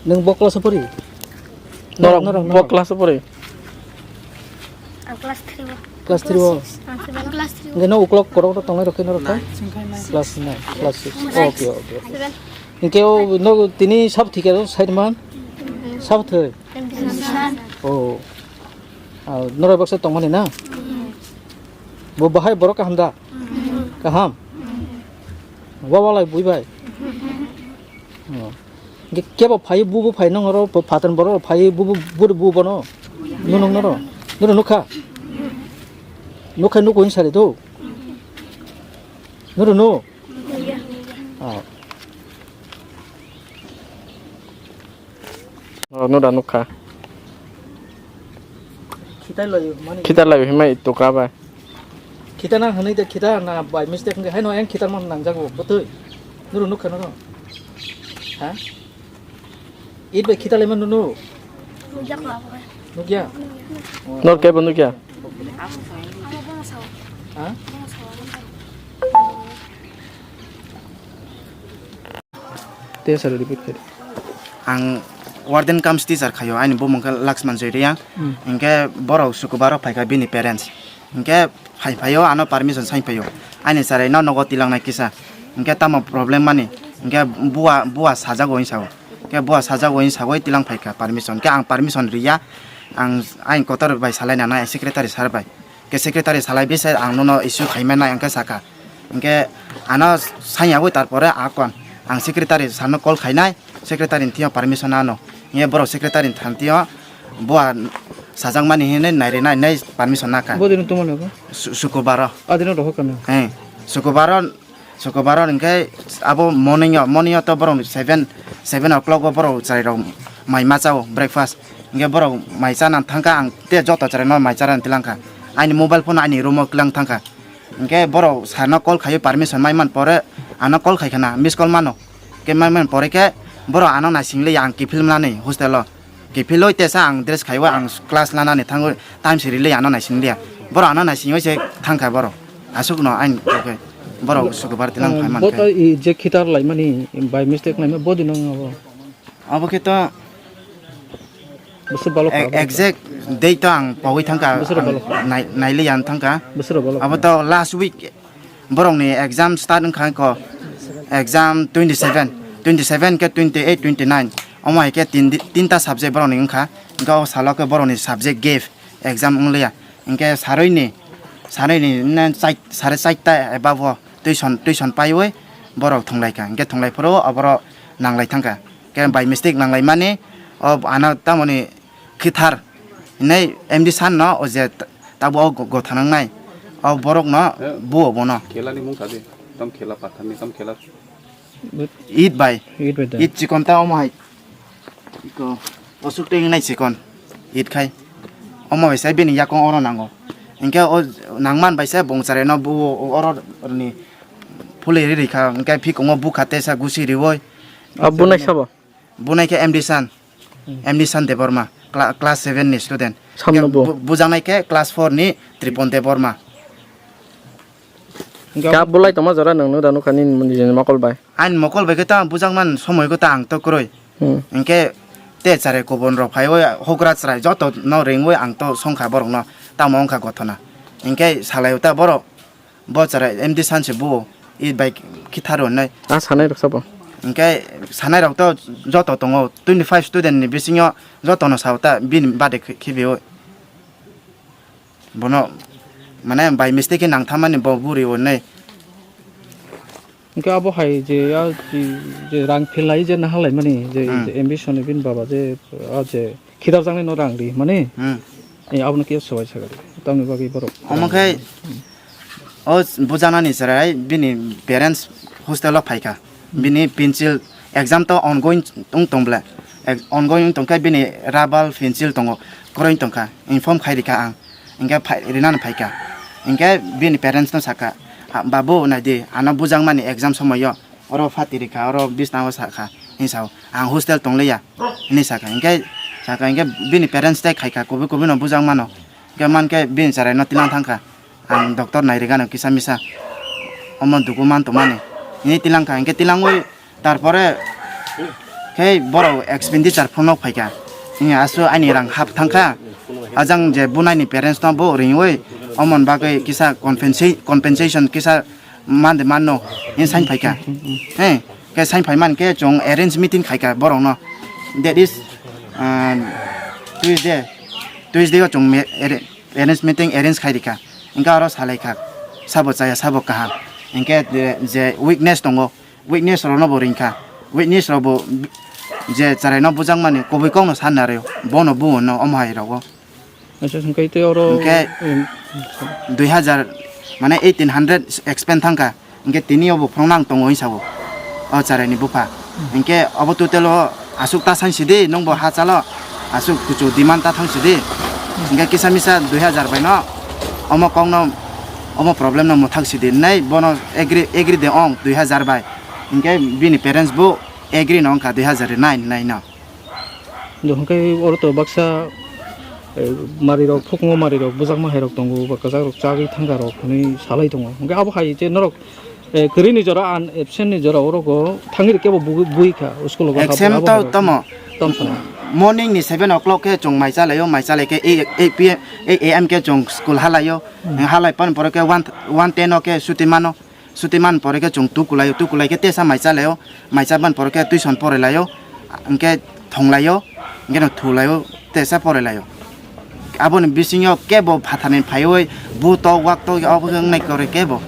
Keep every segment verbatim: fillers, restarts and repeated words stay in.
Nwng bo class o pori? Norok, norok, bo norok. Class o pori? Ang class three o. Class three o? Ang seven. Class three o. Hwnkhe no uklok korok rok tongnai rok khe norok khe? Class nine, class six. Seven. Okay, okay. Seven. Hwnkhe o no tini sab thik aro side man? Sab thwi? Seven. Oh. Ah, norok baksa tongmani na? Bo bahai borok kaham da? Kaham? Wa walai bui bai? Oh. Hwnkhe kebo phai bu bu phai nang oro pho-, phatar borok phai bu bu bu bu bono. Nunung noro. Noro nukha. Nukha nuku hin sari do. Noro nu. Ah. Noro nu da nukha. Khitai lai mani. Khitai lai himai tuka bai. Khita na hwnwi de khita na by mistake hwnkhe haino yang khita man nangjago bwtwi. Nuru nukha noro. Ha? It bai khita lai man nunu. Nukya ko abo. Nukya? Nor kebo nukya? Ha? Te sir repeat khe. Ang warden cum teacher khayo, ani bumung khe Laxman Joy Reang. Hmm. Hinkhe borok sukubaro phaikha bini parents. Hinkhe phai phaio ano permission sai phaio. Ani chwraino nogo tilangnai kisa. Hinkhe tamo problem mani. Hinkhe bua, bua sajago hinwi sao. Hinkhe bua sajago hinwi sawi tilang phaikha permission. Hinkhe ang permission riya. Ang ain kotor bai salai nanai secretary sir bai. Ke secretary salai bese ang nono issue khaimani ang khe saka. Hinkhe ano sanya oi tarpore akon ang secretary sano call khainai, secretary ni thio permission ano. Hinkhe borok secretary ni thang thio bua sajakmani hinwi nairinai hinwi permission naka. Bodino tumano ko? Su-, sukubaro. Adino rohor kano? He, sukubaro. Sukubaro hinkhe abo morning o, morning o to borok seven, seven o'clock o borok chwrai rok mai ma chao breakfast. Hinkhe borok mai chana thangkha, ang te joto chwrai no mai chana tilangkha. Aini mobile phone aini room o kilang thangkha. Hinkhe borok sir no call khaio permission mai man pore ano call khai khana, miss call mano. Hinkhe mai man pore khe borok ano naising le ang kiphil mani hostel o. Kiphilwi tesa ang dress khaiwi ang class lanani thangwi time siri le ano naising liya. Borok ano naisingwi se thangkha borok. Aswkno ain khe borok sukubar tilang phai mankha. Bo to i je khitar laimani by mistake laima bodi nang abo. Abo khe to bosor balok e-, exact date to ang pawi thangkha. Bosor balok. Nai-, naili yang thangkha. Bosor balok. Abo to last week. Borokni exam start wngkha kho, exam twenty seven, twenty seven khe twenty eight, twenty nine, omo hai khe tin, tinta subject borokni wngkha. Hinkhe o salo khe borokni subject gap, exam wngliya. Hinkhe sarui ni, sarui ni ne chai-, sare chaita eba bo tuition, tuition paiwi borok thwnglaikha. Hinkhe thwnglai phuru oborok nanglai thangkha. Hinkhe by mistake nanglaimani o ano tamoni khithar hinwi M D sir no o je t-, tabuk o go-, gotha nangnai o borok no buo bono. Khela ni mung sa di, tam khela pathar ni, tam khela. It bai. It bai da. It chikon ta omo hai. Iko osuk tei nai chikon. It khai. Omo bai sai bini yakong oro nango. Hinkhe o nangman bai sai bongchare no buo oro ni phulwi ri rikha. Hinkhe phikongo bukha tesa gusi riwoi. Abo nai sabo? Bunai khe M D San, Hmm. M D San Debbarma, cla-, class seven ni student. Samno bo. Bu-, bujaknai khe class four ni Tripon Debbarma. Hinkhe ka bulai tongma jora nwng nw da nukha nini mokol bai. Ani mokol bai khe ta bujakman somoi khe ta ang to kwrwi. Hmm. Hinkhe te chare kubun rok phaiwi hokra chwrai joto no ringwi ang to songkha borok no. Tamo wngkha gothona. Hinkhe salai ta borok. Bo chwrai M D San se buo, i bai khitharo hinwi. A sanai rok sabo? Hinkhe sanai rok to joto tongo, twenty five student ni bisingo joto no sao ta bini bade khi-, khibiui. Bono mane by mistake khe nang thamani bo buri o hinwi. Hinkhe abo hai je, ya, je, je rang phelai je naha laimani je, Hmm. je ambition ni bini baba je, a je, Khitarjaknai no rang ri mani. Hmm. Eh, abono khe swbai sakha di. Tamni bagwi borok. Omo khe o bujanani chwrai bini parents hostel o phaikha. Hmm. Bini pencil exam to ongoing wng tong bla. Ex-, ongoing wng tong khe bini rubber pencil tongo. Kwrwi wng tong kha. Inform khai rikha ang. Hinkhe phai, rinani phaikha. Hinkhe bini parents no sakha, "Ah, babu, nai di, ano bujakmani exam somoio." Oro phatiri kha, oro bisnao sakha, hinwi sao, "Ang hostel tongliya," hinwi sakha. Hinkhe sakha, hinkhe bini parents tei khaikha, kubui kubui no bujak mano. Hinkhe mankhe bini chwrai no tilang thangkha, "Ang doctor nairigano kisa misa, omo dugu man tongmani," hinwi tilangkha. Hinkhe tilangwi tarpore Khe borok expenditure phunuk phaikha. Wngya asu ani rang hap thangkha. Ajang je bunaini parents no bo ringwi omon bagwi kisa compensa-, compensation kisa mande manno, in sign phaikha. He, khe sign phai man khe chwng arrange meeting khaikha borokno. That is, ah, Tuesday. Tuesday o chwng me-, arra-, arrange meeting arrange khai rikha. Hinkhe oro salaikha. Sabo chaya, sabo kaham. Hinkhe je, je weakness tongo, weakness rokno bo ringkha. Weakness rok bo je chwraino bujakmani kubui kokno sanna rw, bono buo no omo hai rogo. Acha, hwnkhe tei oro Hwnkhe em, dui hazar, mane eighteen hundred expend thangkha, hwnkhe tini obo phunukna ang tongo hinwi sao, o chwraini bupha. Hwnkhe obo total o aswk ta sangsidi, nwngbo ha chalo, aswk kuchu demand ta thangsidi. Hwnkhe kisa misa dui hazar bai no omo kokno, omo problem no mwthak sidi, nai bono agree, agree de ong dui hazar bai. Hwnkhe bini parents bo agree no wngkha dui hazar nine nai no. Do hwnkhe oro to baksa, eh, marirok, phukungo marirok, bujakma hairok tongo, ba kwchakrok chagwi thangkarok hwnwi salai tongo. Hwnkhe abo hai je norok, eh, kwrwini jora, an absent ni jora oro go thangwi rw kebo bui, bui kha, school go Exam abo to hai rok. Tamo. Tom sana. Morning ni seven o'clock khe chwng mai chalaio, mai chalai khe eight, eight P M, eight A M khe chwng school halaio. Hmm. Halai pan pore khe one, one ten o khe suti mano. Suti man pore khe chwng tu kulaio, tu kulai khe tesa mai chalaio, mai cha ban pore khe tuition pore laio, hwnkhe thonglaio, hwnkhe no thulaio, tesa pore laio. Aboni bisingo kebo phatharni phaiwi bu tok wak tok obo wng nai kore kebo.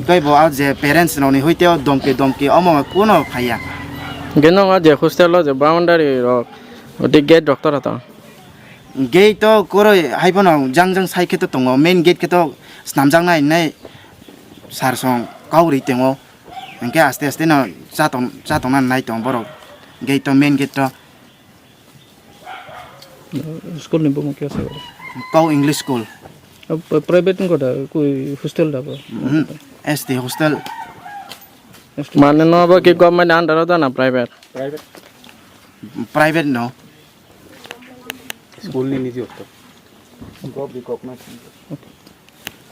Tei bo a je parents rokni hoite o domki domki omo kuno phaiya. Hwnkhe nong a je hostel o je boundary rok, oti gate rok tora tong? Gate to koroi hai phano jang jang side khe to tongo, main gate khe to snamjaknai hinwi sir song kau ri tongo, hwnkhe aste aste no chatong, chatongna nai tongo borok gate to, main gate to. School ni bumung khe sa? Kau English School. Private wngkha da, koi hostel da bo? Mhm. S T hostel. Mane no bo ki government under o da na private? Private. Private no. School ni niji okto. Gov recognize.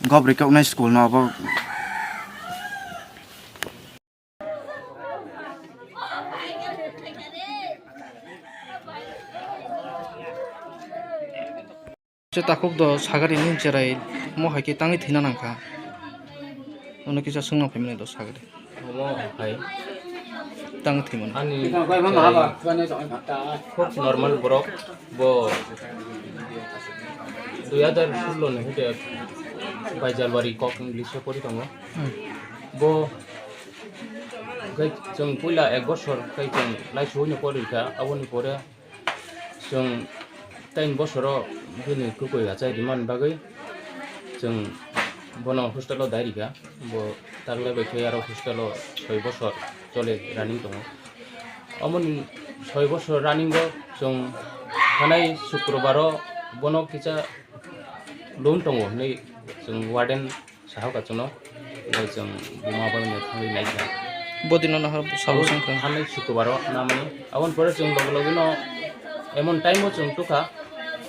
Gov recognize school no abo. Se takhuk do sagari ni cherai mo hai khe tangwi thwina nangkha. Ono kisa swngna phaimani do sagari. Omo hai. Tang thwimani. Ani khub normal borok bo dui hazar sullo ni hwnkhe bai January kok English o pori tongo. Hmm. Bo khe chwng puila ek bosor khe chwng laisugwi no pori kha, aboni pore chwng ten bosoro bini kwpwi achai rimani bagwi chwng bono hostel o dai rikha. Bo taklai bai khe aro hostel o soi bosor chole running tongo. Omoni soi bosor running o chwng thanai Sukrobar o bono kisa loan tongo hinwi chwng warden saha kachwngno, bai chwng buma bai no thangwi naikha. Bo dino nahar sabo songkha. Thanai Sukrobar o namani. Aboni pore chwng loge loge no emon time o chwng tukha,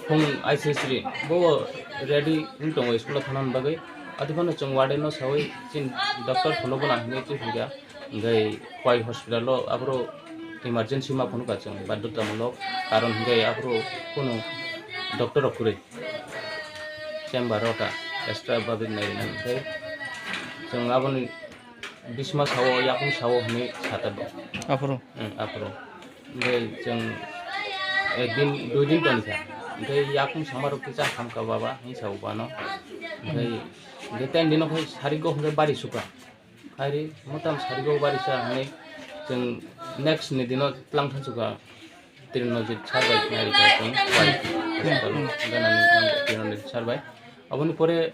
phung aisri sri bo ready wng tongo school o thangna bagwi. Ati phano chwng warden no sawi chini doctor phunukgwna hinwi twi phaikha. Hwnkhe Khowai hospital o aphuru emergency ma phunukha chwng, badhyotamulok karon hwnkhe aphuru kunu doctor rok kwrwi. Chamber o ta extra babit nai rwnai hwnkhe chwng aboni bisma sao, yakung sao hwnwi sa tongo. Aphuru? Hmm, aphuru. Hwnkhe chwng ek din, dui din tongkha. Hwnkhe yakung sama rok kisa hamkha baba hwnwi sao bano. Hwnkhe, hwnkhe ten dino khai sarigo hwnkhe bari sukha. Khairi motam sarigo barisa hwnwi chwng next ni dino tlang thansukha Tirunojit sir bai khnai rikha chwng bai hospital o ganani Tirunojit sir bai. Aboni pore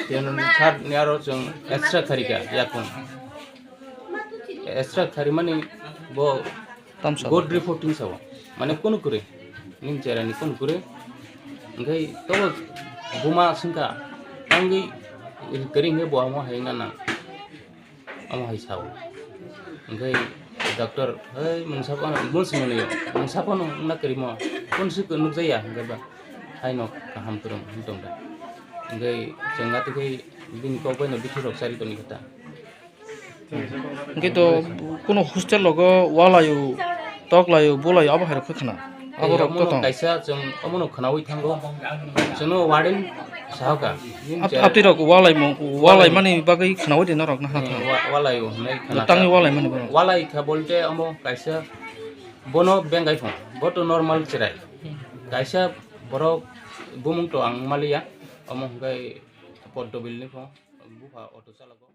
Tirunojit sir ni aro chwng extra kharika yakung. Extra kharimani bo Tamsa good reporting sao. Mane kunu kwrwi. Ning cherani kunu kwrwi. Hwnkhe tobo buma swngkha. Tangwi kwrwi hwnkhe bo amo hai wngna nang. Amo hai sao. Hwnkhe doctor, "Hei, mungsa phano, bun swngmani, mungsa phano wngna kwrwimo. Kunu se nukjaya?" Hwnkhe ba, "Haino kaham kwrwng," hwn tongda. Hwnkhe chwng atwkhe bini kok baino bithi rok chari tongni khe ta. Hwnkhe to kuno hostel rogo walaio, toklaio, bulaio abo hai rok khe khna. Abo rok to tong. Kaisa chwng omono khnawi thango. Chwngno warden sahoka. Ap-, apni rok walaimo, walaimani bagwi khnawi de norok na hwnna thango. Wa-, walaio hwnwi khna. Tangwi walaimani borok. Walai kha bolte omo kaisa bono bengai phung. Bo to normal chwrai. Kaisa borok bumung to ang maliya. Omo hwnkhe Poddobil ni phung. Bupha auto chalago.